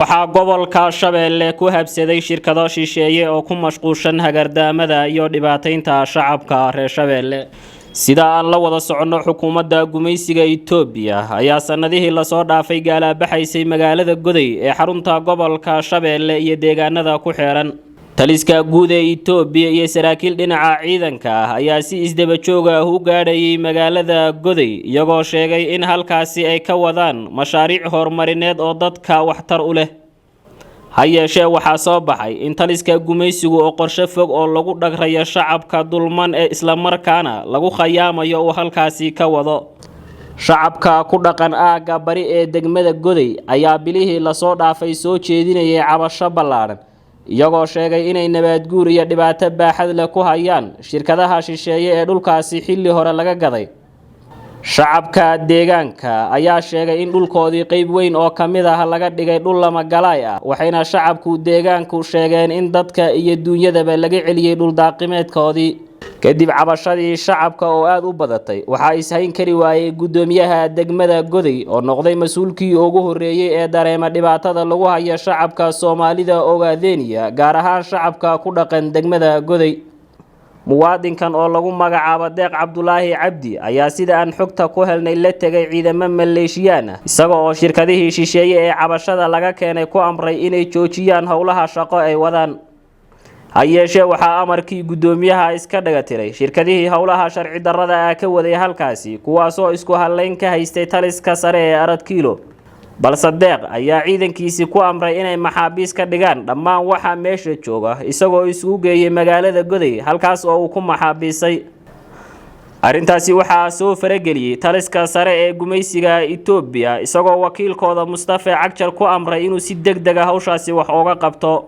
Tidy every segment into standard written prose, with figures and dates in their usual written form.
Waxaa gobolka Shabeelle ku habsaday shirkado shisheeye oo ku mashquulsan hagardaamada iyo dhibaataynta shacabka reer Shabeelle. Sida aan la wada soconno, xukuumadda gumaysiga Itoobiya ayaa sanadihii lasoo dhaafay gaalaabaxaysay magaalada Goday ee xarunta gobolka Shabeelle iyo deegaanada ku xeeran. Taliska guud ee Itoobiya iyo saraakiil dhinaca ciidanka ah ayaa si isdaba joog ah u gaadhayay magaalada Goday, iyagoo sheegay in halkaasi ay ka wadaan mashaariic horumarineed oo dadka waxtar u leh. Ha yeeshee, waxaa soo baxay in taliska gumaysigu oo qorshe fog oo lagu dhagrayo shacabka dulman ee islamarkaana lagu khayaamayo uu halkaasi ka wado. Shacabka ku dhaqan aagga bari ee degmada Goday ayaa bilihii lasoo dhaafay soo jeedinayay cabasho ballaadhan, iyagoo sheegay inay nabaadguur iyo dhibaato baaxad leh ku hayaan shirkadaha shisheeye ee dhulkaasi xilli hore laga gaday. Shacabka deegaanka ayaa sheegay in dhulkoodii qeyb weyn oo ka mid ah laga dhigay dhul lamagalaay ah, waxayna shacabku deegaanku sheegeen in dadka iyo duunyadaba laga celiyey dhul daaqimeedkoodii. Kadib cabashadii shacabka oo aada u badatay, waxaa ishayn kari waayey guddoomiyaha degmada Goday oo noqday mas-uulkii ugu horreeyey ee dareema dhibaatada lagu hayo shacabka Soomaalida Ogaadeniya, gaar ahaan shacabka ku dhaqan degmada Goday. Muwaadinkan oo lagu magacaabo Deeq Cabdulaahi Cabdi ayaa sida aan xogta ku helnay la tegay ciidamo maleeshiyaan ah, isaga oo shirkadihii shisheeye ee cabashada laga keenay ku amray inay joojiyaan howlaha shaqo ay wadaan. Ha yeeshee, waxaa amarkii guddoomiyaha iska dhaga tiray shirkadihii howlaha sharci darrada ah ka waday halkaasi, kuwaasoo isku hallayn ka haystay taliska sare ee Aradkiilo. Balse Deeq ayaa ciidankiisii ku amray inay maxaabiis ka dhigaan dhammaan waxa meesha jooga, isagoo isugu geeyay magaalada Goday, halkaas oo uu ku maxaabiisay. Arrintaasi waxaa soo farageliyey taliska sare ee gumaysiga Itoobiya, isagoo wakiilkooda Mustafa Cagjar ku amray inuu si deg dega hawshaasi wax ooga qabto.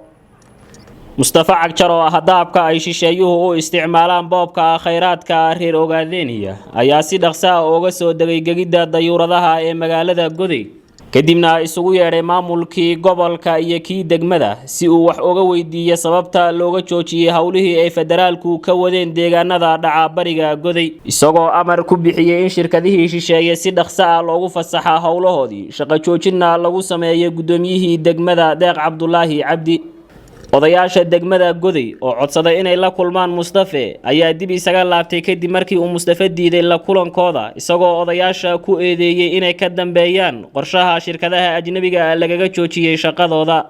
Mustafa Cagjar oo ah daabka ay shisheeyuhu u isticmaalaan boobka khayraadka reer Ogaadeniya ayaa si dhaqso ah ooga soo degay gegidda dayuuradaha ee magaalada Goday, kadibna isugu yeedhay maamulkii gobolka iyo kii degmada si uu wax uga weydiiyo sababta looga joojiyey howlihii ay federaalku ka wadeen deegaanada dhaca bariga Goday, isagoo amar ku bixiyey in shirkadihii shisheeye si dhaqso ah loogu fasaxa howlahoodii, shaqo joojinna lagu sameeyay guddoomiyihii degmada Deeq Cabdulaahi Cabdi. Odayaasha degmada Goday oo codsaday inay la kulmaan Mustafe ayaa dib isaga laabtay kadib markii uu Mustafe diiday la kulankooda, isagoo odayaasha ku eedeeyey inay ka dambeeyaan qorshaha shirkadaha ajnebiga ah lagaga joojiyey shaqadooda.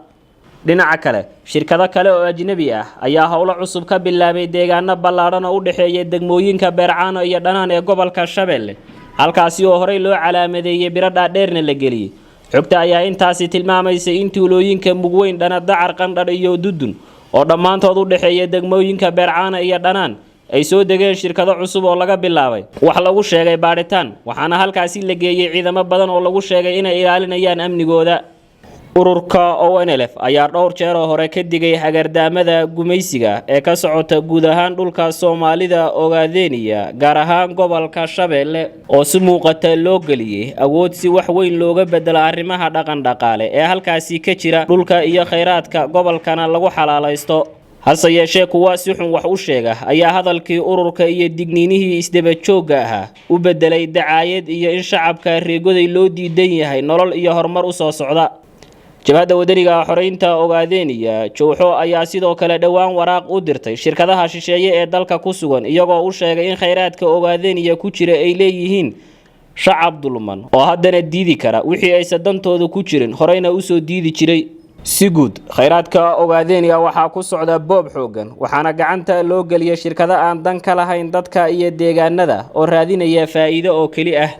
Dhinaca kale, shirkado kale oo ajnebi ah ayaa howlo cusub ka bilaabay deegaano ballaadhan oo u dhexeeya degmooyinka Beercaano iyo Dhanaan ee gobolka Shabeelle, halkaasi oo horey loo calaamadeeyey, biro dhaadheerna la geliyey. Xogta ayaa intaasi tilmaamaysay in tuulooyinka Mugweyn, Dhana, Dacar, Qandhadh iyo Dudun oo dhammaantood u dhexeeya degmooyinka Beercaano iyo Dhanaan ay soo degeen shirkado cusub oo laga bilaabay wax lagu sheegay baadhitaan, waxaana halkaasi la geeyey ciidamo badan oo lagu sheegay inay ilaalinayaan amnigooda. Ururka ONLF ayaa dhowr jeer oo hore ka digay hagardaamada gumaysiga ee ka socota guud ahaan dhulka Soomaalida Ogaadeniya, gaar ahaan gobolka Shabeelle, oo si muuqata loo geliyey awood si wax weyn looga bedelo arrimaha dhaqan dhaqaale ee halkaasi ka jira, dhulka iyo khayraadka gobolkana lagu xalaalaysto. Hase yeeshee, kuwa si xun wax u sheega ayaa hadalkii ururka iyo digniinihii isdaba joogga ahaa u bedelay dacaayad iyo in shacabka reer Goday loo diidan yahay nolol iyo horumar u soo socda. Jabhadda Wadaniga Xoreynta Ogaadeniya, Jowxo, ayaa sidoo kale dhowaan waraaq u dirtay shirkadaha shisheeye ee dalka ku sugan, iyagoo u sheegay in khayraadka Ogaadeniya ku jira ay leeyihiin shacab dulman oo haddana diidi kara wixii aysan dantooda ku jirin, horeyna usoo diidi jiray. Si guud, khayraadka Ogaadeniya waxaa ku socda boob xoogan, waxaana gacanta loo geliyay shirkado aan dan ka lahayn dadka iyo deegaanada oo raadinaya faa'iido oo keli ah.